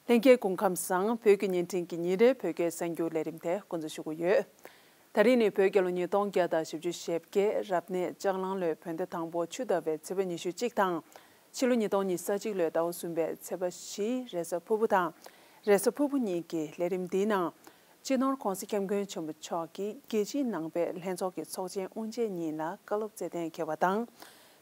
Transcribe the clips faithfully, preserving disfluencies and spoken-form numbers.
ལྷན་རྒྱས་སྐུ་ཁམས་བཟང་། བོད་ཀྱི་བརྙན་འཕྲིན་གྱི་ཉིན་རེའི་བོད་སྐད་གསར་འགྱུར་ལས་རིམ་དེ་འགོ་འཛུགས་ཞུ་གི་ཡོད། ད་རིང་ནི་བོད་རྒྱལ་ལོ་ཉིས་སྟོང་བརྒྱ་དང་བཞི་བཅུ་ཞེ་བརྒྱད། རབ་གནས་ལྕགས་གླང་ལོའི་བོད་ཟླ་དང་པོ་ཆུ་ཟླ་བའི་ཚེས་པ་ཉི་ཤུ་གཅིག་དང་། ཕྱི་ལོ་ཉིས་སྟོང་ཉི་ཤུ་རྩ་གཅིག་ལོའི་ཟླ་བ་གསུམ་པའི་ཚེས་པ་བཞི། རེས་གཟའ་ཕུར་བུ་དང་། རེས་གཟའ་ཕུར་བུ་ཉིན་གྱི་ལས་རིམ་འདིའི་ནང་། སྤྱི་ནོར་༧གོང་ས་༧སྐྱབས་མགོན་ཆེན་པོ་མཆོག་གིས་རྒྱལ་སྤྱིའི་ནང་པའི་ལྷན་ཚོགས་ཀྱི་ཚོགས་ཆེན་དབུ་འབྱེད་ཉིན་ལ་བཀའ་སློབ་སྩལ་གཏན་འཁེལ་བ་དང་།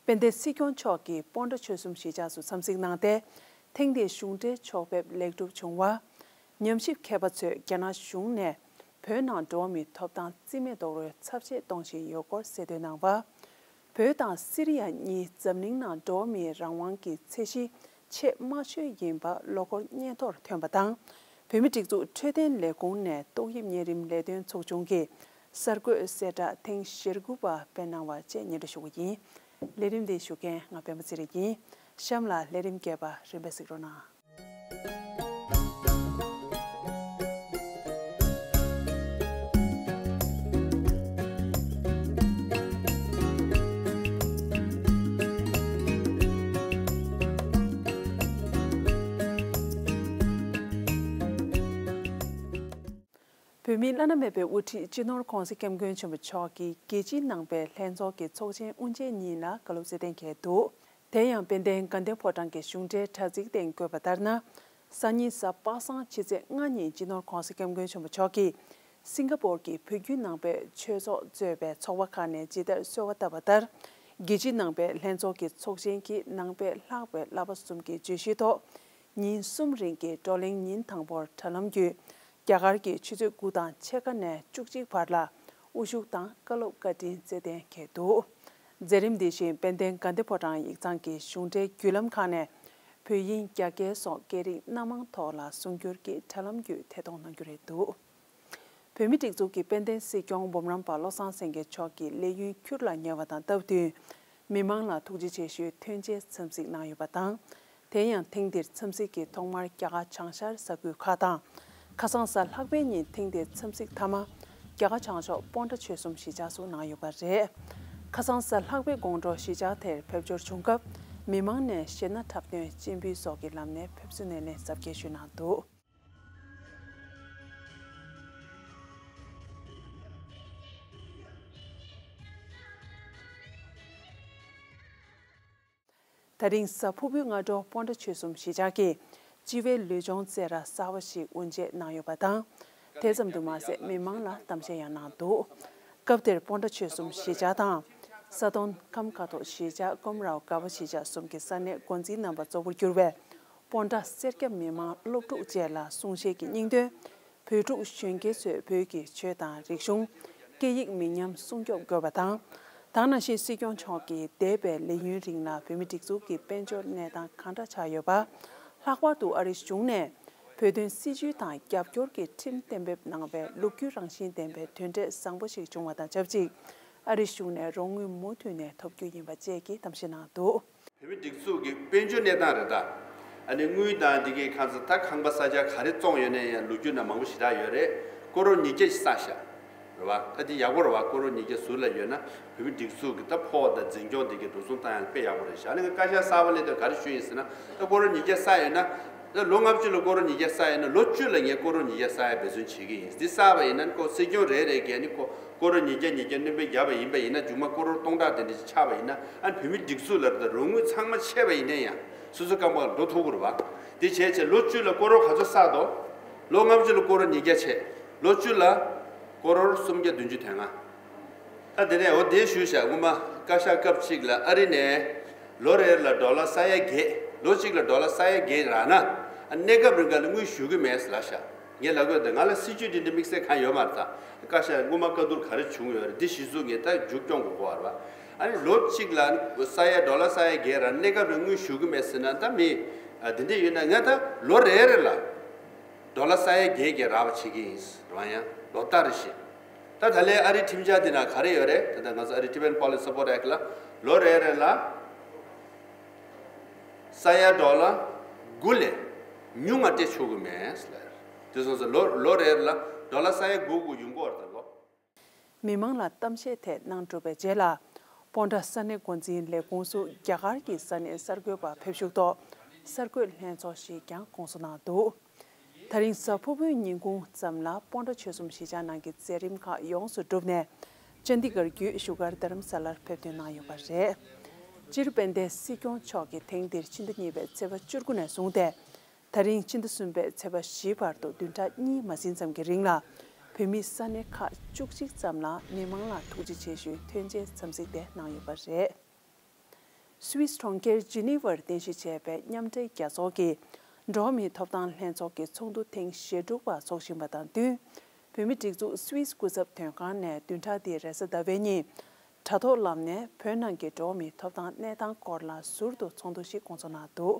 དཔལ་ལྡན་སྲིད་སྐྱོང་མཆོག་གིས་སྤོན་ཊ་ཆོལ་གསུམ་གཞིས་ཆགས་སུ་འཚམས་གཟིགས་གནང་སྟེ། ཐེངས་འདིའི་གཞུང་འབྲེལ་ཕྱོགས་ཕེབས་ལེགས་གྲུབ་བྱུང་བ། ཉམས་ཞིབ་མཁས་པ་ཚོས་རྒྱ་ནག་གཞུང་ནས་བོད་ནང་འགྲོ་བ་མིའི་ཐོབ་ཐང་རྩིས་མེད་རྡོག་རོལ་ཚབས་ཆེ་གཏོང་བཞིན་ཡོད་སྐོར་གསལ་སྟོན་གནང་བ། བོད་དང་སི་རི་ཡ་གཉིས་འཛམ་གླིང་ནང་འགྲོ་བ་མིའི་རང་དབང་གི་ཚད་གཞི་ཆེས་དམའ་ཤོས་ཡིན་པ་ལོ་འཁོར་སྔོན་ཐོར་ཐོན་པ་དང་། བོད་མིའི་སྒྲིག་འཛུགས་འཕྲོད་བསྟེན་ལས་ཁུངས་ནས་ཏོག་དབྱིབས་གཉན་རིམས་ལས་དོན་ཚོགས་ཆུང་གི་གསར་འགོད་གསལ་བསྒྲགས་ཐེངས་ཞེ་དགུ་པ་སྤེལ་གནང་བ་བཅས་སྙན་སྒྲོན་ཞུ་གི་ཡིན། ལས་རིམ་འདི་ཞུ་མཁན་ང་པད་མ་ཚེ་རིང་ཡིན། གཤམ་ལ་ལས་རིམ་རྒྱས་པ་རིམ་པས་གཟིགས་རོགས་གནང་། བོད་མིའི་བླ་ན་མེད་པའི་དབུ་ཁྲིད་སྤྱི་ནོར་༧གོང་ས་༧སྐྱབས་མགོན་ཆེན་པོ་མཆོག་གིས་རྒྱལ་སྤྱིའི་ནང་པའི་ལྷན་ཚོགས་ཀྱི་ཚོགས་ཆེན་དབུ་འབྱེད་ཉིན་ལ་བཀའ་སློབ་སྩལ་གཏན་འཁེལ་འདུག་དེ་ཡང་དཔལ་ལྡན་དགའ་ལྡན་ཕོ་བྲང་གི་གཞུང་འབྲེལ་དྲ་ཚིགས་སྟེང་བཀོད་པ་ལྟར་ན། སང་ཉིན་གཟའ་པ་སངས་ཕྱི་ཚེས་ལྔ་ཉིན་སྤྱི་ནོར་༧གོང་ས་༧སྐྱབས་མགོན་ཆེན་པོ་མཆོག་གིས་སིང་ག་པོར་གྱི་བོད་བརྒྱུད་ནང་པའི་ཆོས་ཚོགས་གཙོས་པའི་ཚོགས་པ་ཁག་ནས་ཇི་ལྟར་གསོལ་བ་བཏབ་པ་ལྟར། རྒྱལ་སྤྱིའི་ནང་པའི་ལྷན་ཚོགས་ཀྱི་ཚོགས་ཆེན་གྱི་ནང་པའི་ལྷག་པའི་བསླབ་པ་གསུམ་གྱི་བརྗོད་གཞིའི་ཐོག་ཉིན་གསུམ་རིང་གི་བགྲོ་གླེང་ཉིན་དང་པོར་དྲ་ལམ་བརྒྱུད། རྒྱ་གར་གྱི་ཆུ་ཚོད་དགུ་དང་ཕྱེད་ཀ་ནས་བཅུ་གཅིག་བར་ལ་དབུ་བཞུགས་དང་བཀའ་སློབ་བཀའ་དྲིན་སྩལ་གཏན་འཁེལ་འདུག་མཛད་རིམ་འདི་བཞིན་དཔལ་ལྡན་དགའ་ལྡན་ཕོ་བྲང་ཡིག་ཚང་གི་གཞུང་འབྲེལ་བརྒྱུད་ལམ་ཁག་ནས་བོད་དབྱིན་རྒྱ་སྐད་སོགས་སྐད་རིགས་སྣ་མང་ཐོག་ལ་གསུང་སྒྱུར་གྱིས་དྲ་ལམ་བརྒྱུད་ཐད་གཏོང་གནང་རྒྱུ་རེད་འདུག་བོད་མིའི་སྒྲིག་འཛུགས་ཀྱི་དཔལ་ལྡན་སྲིད་སྐྱོང་འབུམ་རམས་པ་བློ་བཟང་སེང་གེ་མཆོག་གི་ལས་ཡུན་འཁྱུར་ལ་ཉེ་བ་དང་སྟབས་བསྟུན། མི་མང་ལ་ཐུགས་རྗེ་ཆེ་ཞུའི་མཐུན་རྐྱེན་འཚམས་གཟིགས་གནང་ཡོད་པ་དང་། དེ་ཡང་ཐེངས་འདིར་འཚམས་གཟིགས་ཀྱི་ཐོག་མར་རྒྱ་གར་བྱང་ཤར་ས་ཁུལ་ཁག་དང་། ཁ་སང་གཟའ་ལྷག་པའི་ཉིན་ཐེངས་འདིའི་འཚམས་གཟིགས་མཐའ་མ། རྒྱ་གར་བྱང་ཕྱོགས་སྤོན་ཊ་ཆོལ་གསུམ་གཞིས་ཆགས་སུ་གནང་ཡོད་པ་རེད། ཁ་སང་གཟའ་ལྷག་པའི་དགོང་དྲོ་གཞིས་ཆགས་དེར་ཕེབས་འབྱོར་བྱུང་སྐབས། མི་མང་ནས་གཞས་སྣ་འཁྲབ་སྟོན་སྤྱན་འབུལ་སོགས་ཀྱི་ལམ་ནས་ཕེབས་བསུ་སྣེ་ལེན་གཟབ་རྒྱས་ཞུས་གནང་འདུག་ད་རིང་གཟའ་ཕུར་བུའི་སྔ་དྲོ་སྤོན་ཊ་ཆོལ་གསུམ་གཞིས་ཆགས་ཀྱིས་སྤྱི་པའི་ལུས་སྦྱོང་རྩེད་ར་གསར་པ་ཞིག་དབུ་འབྱེད་གནང་ཡོད་པ་དང་། དེ་ཙམ་དུ་མ་ཟད་མི་མང་ལ་གཏམ་བཤད་ཡང་གནང་འདུག་སྐབས་དེར་སྤོན་ཊ་ཆོལ་གསུམ་གཞིས་ཆགས་དང་། ས་དོན་ཁམས་ཀ་ཐོག་གཞིས་ཆགས་ཀོམ་རའོ་དགའ་བ་གཞིས་ཆགས་གསུམ་གྱི་ས་གནས་འགོ་འཛིན་རྣམ་པ་གཙོ་བོར་གྱུར་བའི་སྤོན་ཊ་སེར་སྐྱ་མི་མང་སློབ་ཕྲུག་བཅས་ལ་གསུང་བཤད་ཀྱི་སྙིང་དོན། བོད་ཕྲུག་གཞོན་སྐྱེས་ཚོས་བོད་ཀྱི་ཆོས་དང་རིག་གཞུང་། སྐད་ཡིག་མི་ཉམས་སྲུང་སྐྱོབ་དགོས་པ་དང་། དེ་ནང་བཞིན་སྲིད་སྐྱོང་མཆོག་གིས་འདས་པའི་ལས་ཡུན་རིང་ལ་བོད་མིའི་སྒྲིག་འཛུགས་ཀྱི་དཔལ་འབྱོར་གནས་སྟངས་གང་འདྲ་ཆགས་ཡོད་པ། ལྷག་པར་དུ་ཨ་རིའི་གཞུང་ནས་བོད་དོན་སྲིད་བྱུས་དང་རྒྱབ་སྐྱོར་གྱི་ཁྲིམས་གཏན་འབེབས་གནང་བའི་ལོ་རྒྱུས་རང་བཞིན་ལྡན་པའི་དོན་འབྲས་བཟང་པོ་ཞིག་བྱུང་བ་དང་ཆབས་ཅིག་ཨ་རིའི་གཞུང་ནས་རོགས་དངུལ་མུ་མཐུད་ནས་ཐོབ་རྒྱུ་ཡིན་པ་བཅས་ཀྱི་གཏམ་བཤད་གནང་འདུག་བོད་མི་སྒྲིག་འཛུགས་ཀྱི་དཔལ་འབྱོར་གནས་སྟངས་རེད་ད། ཨ་ནི་དངུལ་དང་འདི་གའི་ཁང་ཚ་ད་ཁང་པ་ས་ཆ་ག་རེ་བཙོང་ཡོད་ན་ཡང་ལོ་རྒྱུས་ན་མང་པོ་ཞེ་དྲག་ཡོད་རེད། ཀོ་རོར་ཉིས་བརྒྱ་ཞིག་བསགས་ཤག་རེད་བ། ད་འདི་ཡག་པོ་རེད་བ། ཀོ་རོར་ཉིས་བརྒྱ་ཟུར་ལ་ཡོད་ན་བོད་མི་སྒྲིག་འཛུགས་ཀྱི་ད་འཕོ་བ་དང་འཛིན་སྐྱོང་འདི་གའི་འགྲོ་སོང་བཏང་ཡག་དཔེ་ཡག་པོ་རེད་ཤག་ཨ་ནི་ང་བཀའ་ཤག་གསར་པ་སླེབས་དུས་ག་རེ་ཞུས་ཡིན་ཟེར་ན། ད་ཀོ་རོར་ཉིས་བརྒྱ་བསགས་ཡོད་ན། ད་ལོ་ལྔ་བཅུ་ལ་ཀོ་རོར་ཉིས་བརྒྱ་བསགས་ཡོད་ན་ལོ་བཅུ་ལ་ངས་ཀོ་རོར་ཉིས་བརྒྱ་བསགས་ཡག་འབད་བརྩོན་བྱེད་ཀྱི་ཡིན། འདི་བསགས་པ་ཡིན་ན་ཁོ་སྲིད་སྐྱོང་རེ་རེ་གིས་ཨ་ནི་ཁོ་ཀོ་རོར་ཉིས་བརྒྱ་ཉིས་བརྒྱ་སྣོན་པ་བརྒྱབ་པ་ཡིན་པ་ཡིན་ན་མཇུག་མ་ཀོ་རོར་སྟོང་ཕྲག་དེ་འདྲ་ཅིག་ཆགས་པ་ཡིན་ན། ཨ་ནི་བོད་མི་སྒྲིག་འཛུགས་ལ་ད་རོགས་དངུལ་ཚང་མ་ཆད་པ་ཡིན་ན་ཡང་སོ་སོ་རྐང་པ་འགྲོ་ཐུབ་ཀྱི་རེད་བ། དེ་བྱས་བྱས་ལོ་བཅུ་ལ་ཀོ་རོར་ག་ཚོད་བསགས་འདུག་ལོ་ལྔ་བཅུ་ལ་ཀོ་རོར་ཉིས་བརྒྱ་བྱས། ལོ་བཅུ་ལ་ཀོ་རོར་སུམ་བརྒྱ་བདུན་ཅུ་དོན་ལྔ། ད་དེ་ནས་འོ་དེ་ཞུས་བཞག་སྔོན་མ་བཀའ་ཤག་སྐབས་གཅིག་ལ་ཨ་རི་ནས་ལོ་རེ་ལ་ཌོ་ལར་ས་ཡ་བརྒྱད། ལོ་གཅིག་ལ་ཌོ་ལར་ས་ཡ་བརྒྱད་རག་ན་གནས་སྐབས་རིང་ག་ལ་དངུལ་ཞུ་གི་མེད་ལབ་བཞག་ངས་ལབ་དགོས་དེ་ང་ལ་སྲིད་ཇུས་འདི་འདྲ་དམིགས་བསལ་གང་ཡོད་མ་རེད་ད། བཀའ་ཤག་སྔོན་མ་བཀའ་བསྡུར་ག་རེ་བྱུང་ཡོད་རེད། འདི་གཞི་བཟུང་ངས་ད་མཇུག་སྐྱོང་དགོས་གོ་བ་རེད་བ། ཨ་ནི་ལོ་གཅིག་ལ་ས་ཡ་ཌོ་ལར་ས་ཡ་བརྒྱད་རག་གནས་སྐབས་རིང་དངུལ་ཞུ་གི་མེད་ཟེར་ན་ད་མི་དེ་འདྲ་ཡོད་ན་ང་ད་ལོ་རེ་རེ་ལ་ཌོ་ལར་ས་ཡ་བརྒྱད་བརྒྱད་རག་པ་བྱེད་ཀྱི་ཡིན་རེད་བ། ཡང་ལོ་ལྟར་རེ་བཞིན། ད་ད་ལན་ཨ་རིའི་ཁྲིམས་འཆར་འདི་ན་ག་རེ་ཡོད་རེད། ད་ལྟ་ང་ཚོ་ཨ་རིའི་Tibetan Policy Support Act ལ་ལོ་རེ་རེ་ལ་ས་ཡ་ཌོ་ལར་དགུ་ལས་ཉུང་ང་སྤྲད་ཆོག་གི་མེད་ཟེར་ལབ་ཡོད་རེད། དེ་སོང་ཙང་ལོ་ལོ་རེ་རེ་ལ་ཌོ་ལར་ས་ཡ་དགུ་དགུ་ཡོང་གི་ཡོད་རེད་ད་ལོ། མི་མང་ལ་གཏམ་བཤད་ཐད་གནང་གྲུབ་པའི་རྗེས་ལ། སྤོན་ཊ་ས་གནས་འགོ་འཛིན་ལས་ཁུངས་སུ་རྒྱ་གར་གྱི་ས་གནས་གསར་འགོད་པ་ཕེབས་ཞུགས་ཐོག་གསར་འགོད་ལྷན་ཚོགས་ཤིག་ཀྱང་བསྐོང་ཚོགས་གནང་འདུག་ད་རིང་གཟའ་ཕུར་བུའི་ཉིན་གུང་ཙམ་ལ་སྤོན་ཊ་ཆོལ་གསུམ་གཞིས་ཆགས་ནང་གི་མཛད་རིམ་ཁག་ཡོངས་སུ་གྲུབ་ནས། ཅན་དི་གར་བརྒྱུད་བཞུགས་སྒར་རྡ་རམ་ས་ལར་ཕེབས་ཐོན་གནང་ཡོད་པ་རེད། སྤྱིར་དཔལ་ལྡན་སྲིད་སྐྱོང་མཆོག་གིས་ཐེངས་འདིར་ཕྱི་ཟླ་གཉིས་པའི་ཚེས་པ་བཅུ་དགུ་ནས་བཟུང་སྟེ། ད་རིང་ཕྱི་ཟླ་གསུམ་པའི་ཚེས་པ་བཞི་བར་དུ་བདུན་ཕྲག་གཉིས་མ་ཟིན་ཙམ་གྱི་རིང་ལ། བོད་མིའི་ས་གནས་ཁག་བཅུ་གཅིག་ཙམ་ལ་མི་མང་ལ་ཐུགས་རྗེ་ཆེ་ཞུའི་མཐུན་རྐྱེན་འཚམས་གཟིགས་དེ་གནང་ཡོད་པ་རེད། སུད་སི་གྲོང་ཁྱེར་ཇི་ནི་ཝར་རྟེན་གཞི་བྱས་པའི་མཉམ་འབྲེལ་རྒྱལ་ཚོགས་ཀྱི་འགྲོ་བ་མིའི་ཐོབ་ཐང་ལྷན་ཚོགས་ཀྱི་ཚོགས་འདུ་ཐེངས་ཞེ་དྲུག་པ་འཚོགས་བཞིན་པ་དང་བསྟུན། བོད་མིའི་སྒྲིག་འཛུགས་སུད་སི་སྐུ་ཚབ་དོན་ཁང་ནས་བདུན་ཕྲག་འདིའི་རེས་གཟའ་ཟླ་བའི་ཉིན། དྲ་ཐོག་ལམ་ནས་བོད་ནང་གི་འགྲོ་བ་མིའི་ཐོབ་ཐང་གནས་སྟངས་སྐོར་ལ་ཟུར་དུ་ཚོགས་འདུ་ཞིག་སྐོང་ཚོགས་གནང་འདུག་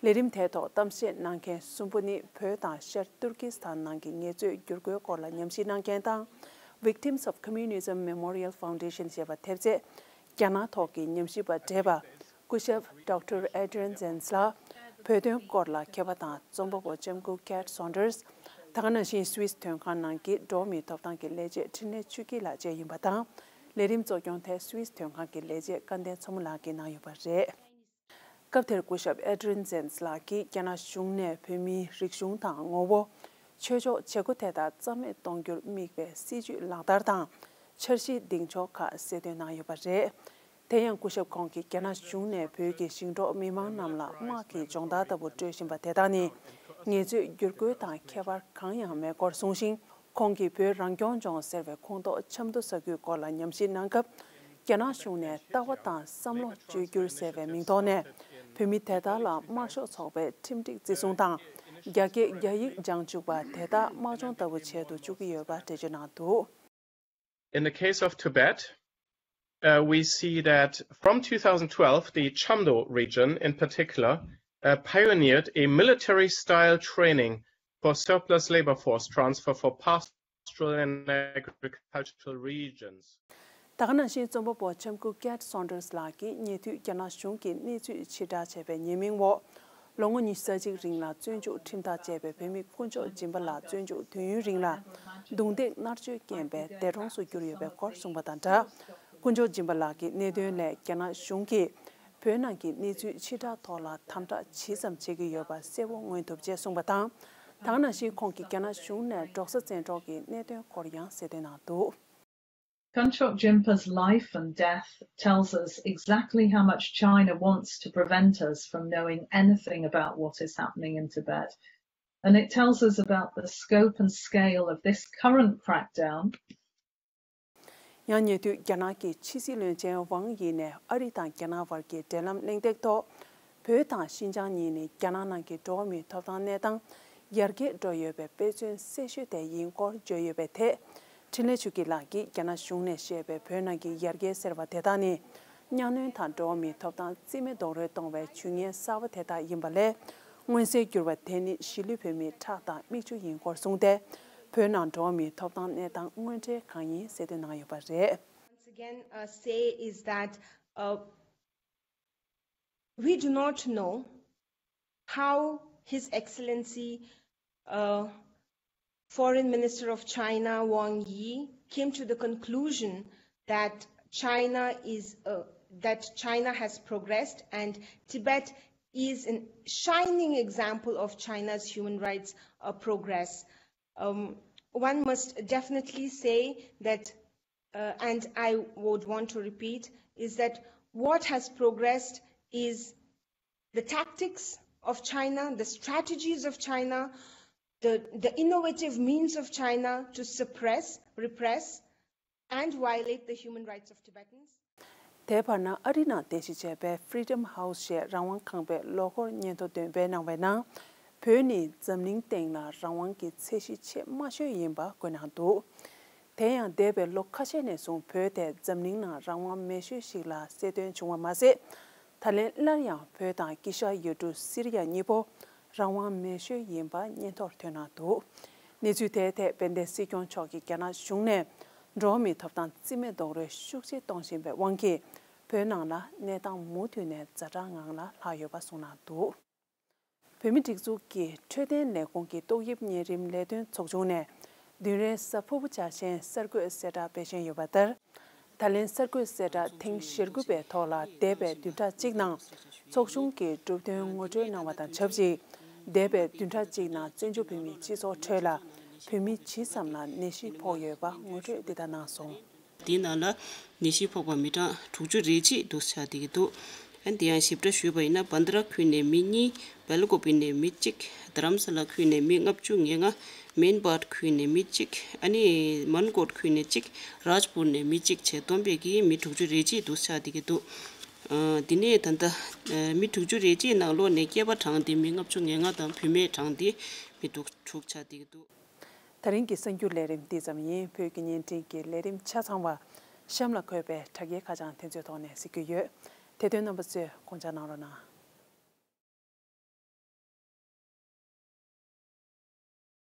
ལས་རིམ་དེའི་ཐོག་གཏམ་བཤད་གནང་མཁན་གསུམ་པོ་ནི། བོད་དང་ཤར་ཏུར་ཀི་སི་ཐན་ནང་གི་ངལ་རྩོལ་བསྒྱུར་བཀོལ་སྐོར་ལ་ཉམས་ཞིབ་གནང་མཁན་དང་། Victims of Communism Memorial Foundation ཞེས་པ་ཐེབས་རྩས། རྒྱ་ནག་ཐོག་གི་ཉམས་ཞིབ་པ་བགྲེས་པ། སྐུ་ཞབས་Doctor Adrian Zenz ལགས། བོད་དོན་སྐོར་ལ་མཁས་པ་དང་རྩོམ་པ་པོ་ལྕམ་སྐུ་Kat Saunders། ད་ག་ནང་བཞིན་སུད་སི་དོན་ཁང་ནང་གི་འགྲོ་བ་མིའི་ཐོབ་ཐང་གི་ལས་བྱེད་འཕྲིན་ལས་ཆོས་སྐྱིད་ལགས་བཅས་ཡིན་པ་དང་། ལས་རིམ་གཙོ་སྐྱོང་དེ་སུད་སི་དོན་ཁང་གི་ལས་བྱེད་སྐལ་ལྡན་མཚོ་མོ་ལགས་ཀྱིས་གནང་ཡོད་པ་རེད། སྐབས་དེར་སྐུ་ཞབས་Adrian Zenz ལགས་ཀྱིས་རྒྱ་ནག་གཞུང་ནས་བོད་མིའི་རིག་གཞུང་དང་ངོ་བོ། ཆོས་ཕྱོགས་བྱེད་སྒོ་དེ་དག་རྩ་མེད་གཏོང་རྒྱུར་དམིགས་པའི་སྲིད་ཇུས་ལག་བསྟར་དང་། འཆར་གཞི་འདིང་ཕྱོགས་ཁག་གསལ་སྟོན་གནང་ཡོད་པ་རེད། དེ་ཡང་སྐུ་ཞབས་ཁོང་གིས་རྒྱ་ནག་གཞུང་ནས་བོད་ཀྱི་ཞིང་འབྲོག་མི་མང་རྣམས་ལ་དམག་གི་སྦྱོང་བརྡར་ལྟ་བུ་སྤྲོད་བཞིན་པ་དེ་དག་ནི། ངལ་རྩོལ་བསྒྱུར་བཀོལ་དང་ཁྱད་པར་གང་ཡང་མེད་སྐོར་གསུངས་ཤིང་། ཁོང་གིས་བོད་རང་སྐྱོང་ལྗོངས་ཟེར་བའི་ཁོངས་གཏོགས་ཆབ་མདོ་ས་ཁུལ་སྐོར་ལ་ཉམས་ཞིབ་གནང་སྐབས། རྒྱ་ནག་གཞུང་ནས་ལྟ་བ་དང་བསམ་བློ་བཅོས་བསྒྱུར་ཟེར་བའི་མིང་ཐོག་ནས། བོད་མི་དེ་དག་ལ་དམར་ཤོག་ཚོགས་པའི་ཁྲིམས་སྒྲིག་བརྩི་སྲུང་དང་། རྒྱ་སྐད་རྒྱ་ཡིག་སྦྱང་བཅུག་པ་དེ་དག་དམག་སྦྱོང་ལྟ་བུ་བྱེད་དུ་བཅུག་གི་ཡོད་པ་འགྲེལ་བརྗོད་གནང་འདུག In the case of Tibet, uh, we see that from two thousand twelve, the Chamdo region in particular uh, pioneered a military style training for surplus labor force transfer for pastoral and agricultural regions. ད་ག་ནང་བཞིན་རྩོམ་པ་པོ་ལྕམ་སྐུ་Kat Saunders ལགས་ཀྱིས་ཉེ་དུས་རྒྱ་ནག་གཞུང་གིས་གནས་ཚུལ་ཕྱིར་བསྒྲགས་བྱས་པའི་ཉེས་མིང་འོག་ལོ་ངོ་ཉི་ཤུ་རྩ་གཅིག་རིང་ལ་བཙོན་འཇུག་ཁྲིམས་ཐག་བཅད་པའི་བོད་མི་དཀོན་མཆོག་སྦྱིན་པ་ལགས་བཙོན་འཇུག་དུས་ཡུན་རིང་ལ་རྡུང་རྡེག་མནར་གཅོད་རྐྱེན་པས་འདས་གྲོངས་སུ་གྱུར་ཡོད་པའི་སྐོར་གསུངས་པ་དང་སྦྲགས། དཀོན་མཆོག་སྦྱིན་པ་ལགས་ཀྱི་གནད་དོན་ལས་རྒྱ་ནག་གཞུང་གིས་བོད་ནང་གི་གནས་ཚུལ་ཕྱིར་བསྒྲགས་ཐོག་ལ་དམ་དྲག་ཇི་ཙམ་བྱེད་ཀྱི་ཡོད་པ་གསལ་བོ་མངོན་ཐུབ་ཅེས་གསུངས་པ་དང་། ད་ག་ནང་བཞིན་ཁོང་གིས་རྒྱ་ནག་གཞུང་ནས་འབྲོག་ས་བཙན་འཕྲོག་གི་གནད་དོན་སྐོར་ཡང་གསལ་སྟོན་གནང་འདུག Kunchok Jinpa's life and death tells us exactly how much China wants to prevent us from knowing anything about what is happening in Tibet. And it tells us about the scope and scale of this current crackdown. ཡང་ཉེ་དུས་རྒྱ་ནག་གི་ཕྱི་སྲིད་བློན་ཆེན་ཝང་དབྱི་ནས་ཨ་རི་དང་རྒྱ་ནག་བར་གྱི་འབྲེལ་ལམ་གླེང་སྟེགས་ཐོག་བོད་དང་ཤིན་ཅང་གཉིས་ནི་རྒྱ་ནག་ནང་གི་འགྲོ་བ་མིའི་ཐོབ་ཐང་གནས་སྟངས་ཡར་རྒྱས་འགྲོ་ཡོད་པའི་དཔེ་མཚོན་གསལ་ཤོས་དེ་ཡིན་སྐོར་བརྗོད་ཡོད་པའི་ཐད། འཕྲིན་ལས་ཆོས་སྐྱིད་ལགས་ཀྱིས་རྒྱ་ནག་གཞུང་ནས་བཤད་པའི་བོད་ནང་གི་ཡར་རྒྱས་ཟེར་བ་དེ་དག་ནི། གཉའ་གནོན་དང་འགྲོ་བ་མིའི་ཐོབ་ཐང་རྩིས་མེད་རྡོག་རོལ་གཏོང་བའི་ཇུས་ངན་གསར་བ་དེ་དག་ཡིན་པ་ལས། མངོན་གསལ་གྱུར་བ་དེ་ནི་གཞིས་ལུས་བོད་མིའི་ཁྲག་དང་མིག་ཆུ་ཡིན་སྐོར་གསུངས་ཏེ། བོད་ནང་འགྲོ་བ་མིའི་ཐོབ་ཐང་གནས་སྟངས་དངོས་འབྲེལ་གང་ཡིན་གསལ་སྟོན་གནང་ཡོད་པ་རེད། Once again, uh, say is that uh, we do not know how His Excellency uh, Foreign Minister of China Wang Yi came to the conclusion that China is uh, that China has progressed and Tibet is a shining example of China's human rights uh, progress. Um, one must definitely say that, uh, and I would want to repeat, is that what has progressed is the tactics of China, the strategies of China, the, the innovative means of China to suppress, repress, and violate the human rights of Tibetans. དེའི་བར་ན་ཨ་རི་ནང་རྟེན་གཞི་བྱས་པའི་Freedom House ཞེས་རང་དབང་ཁང་པས་ལོ་འཁོར་སྙན་ཐོ་འདོན་སྤེལ་གནང་བའི་ནང་། བོད་ནི་འཛམ་གླིང་སྟེང་ལ་རང་དབང་གི་ཚད་གཞི་ཆེས་དམའ་ཤོས་ཡིན་པ་བཀོད་གནང་འདུག་དེ་ཡང་འདས་པའི་ལོ་ཁ་ཤས་ནས་བཟུང་བོད་དེ་འཛམ་གླིང་ནང་རང་དབང་མེད་ཤོས་ཤིག་ལ་གསལ་སྟོན་བྱུང་བ་མ་ཟད། ད་ལན་སླར་ཡང་བོད་དང་དཀྱིལ་ཤར་ཡུལ་གྲུ་སི་རི་ཡ་གཉིས་པོ་རང་དབང་མེད་ཤོས་ཡིན་པ་སྙན་ཐོར་ཐོན་གནང་འདུག་གནས་ཚུལ་དེའི་ཐད་དཔལ་ལྡན་སྲིད་སྐྱོང་མཆོག་གིས་རྒྱ་ནག་གཞུང་ནས་འགྲོ་བ་མིའི་ཐོབ་ཐང་རྩིས་མེད་རྡོག་རོལ་ཤུགས་ཆེ་གཏོང་བཞིན་པའི་དབང་གིས་བོད་ནང་ལ་གནས་སྟངས་མུ་མཐུད་ནས་ཛ་དྲག་ངང་ལ་ལྷག་ཡོད་པ་གསུངས་གནང་འདུག་བོད་མིའི་སྒྲིག་འཛུགས་ཀྱི་འཕྲོད་བསྟེན་ལས་ཁུངས་ཀྱི་ཏོག་དབྱིབས་གཉན་རིམས་ལས་དོན་ཚོགས་ཆུང་ནས་བདུན་རེའི་གཟའ་ཕུར་བུ་འཆར་ཅན་གསར་འགོད་གསལ་བསྒྲགས་སྤེལ་བཞིན་ཡོད་པ་ལྟར། ད་ལན་གསར་འགོད་གསལ་བསྒྲགས་ཐེངས་ཞེ་དགུ་པའི་ཐོག་ལ་འདས་པའི་བདུན་ཕྲག་གཅིག་ནང་ཚོགས་ཆུང་གི་གྲུབ་དོན་ངོ་སྤྲོད་གནང་བ་དང་ཆབས་ཅིག་འདས་པའི་བདུན་ཕྲག་གཅིག་ནང་བཙན་བྱོལ་བོད་མིའི་སྤྱི་ཚོགས་ཁྲོད་ལ་བོད་མི་ཇི་ཙམ་ལ་ནད་གཞི་ཕོག་ཡོད་པ་ངོ་སྤྲོད་འདི་ལྟར་གནང་སོང་། དེའི་ནང་ལ་ནད་གཞི་ཕོག་པ་མི་གྲངས་དྲུག་ཅུ་རེ་གཅིག་འདུག་ཆགས་བསྡད་ཀྱི་འདུག་ཨ་ནི་དེ་ཡང་ཞིབ་ཕྲ་ཞུས་པ་ཡིན་ན། བྷན་དྷ་ར་ཁུལ་ནས་མི་གཉིས། སྦེལ་ཀོབ་ནས་མི་གཅིག་དྷ་རམ་ས་ལ་ཁུལ་ནས་མི་ལྔ་བཅུ་ང་ལྔ། མེན་བྷར་ཁུལ་ནས་མི་གཅིག་ཨ་ནི་མན་ཀོཊ་ཁུལ་ནས་གཅིག་རཱཇ་པུར་ནས་མི་གཅིག་བྱས་བསྡོམས་པས་ཀྱིས་མི་དྲུག་ཅུ་རེ་གཅིག་འདུག་ཆགས་བསྡད་ཀྱི་འདུག་ཨ། དེ་ནས་ད་ལྟ་ཨ། མི་དྲུག་ཅུ་རེ་གཅིག་ནང་ལོགས་ནས་སྐྱེས་པ་གྲངས་དེ་མི་ལྔ་བཅུ་ང་ལྔ་དང་བུད་མེད་གྲངས་དེ་མི་དྲུག་དྲུག་ཆགས་བསྡད་ཀྱི་འདུག་ད་རིང་གི་གསར་འགྱུར་ལས་རིམ་འདི་ཙམ་ཡིན། བོད་ཀྱི་བརྙན་འཕྲིན་གྱི་ལས་རིམ་ཆ་ཚང་བ་གཤམ་ལ་འཁོད་པའི་དྲ་རྒྱའི་ཁ་བྱང་དེ་ཚོའི་ཐོག་ནས་གཟིགས་རྒྱུ་ཡོད། དེ་དོན་རྣམ་པ་ཚོས་དགོངས་འཇགས་གནང་རོགས་གནང་།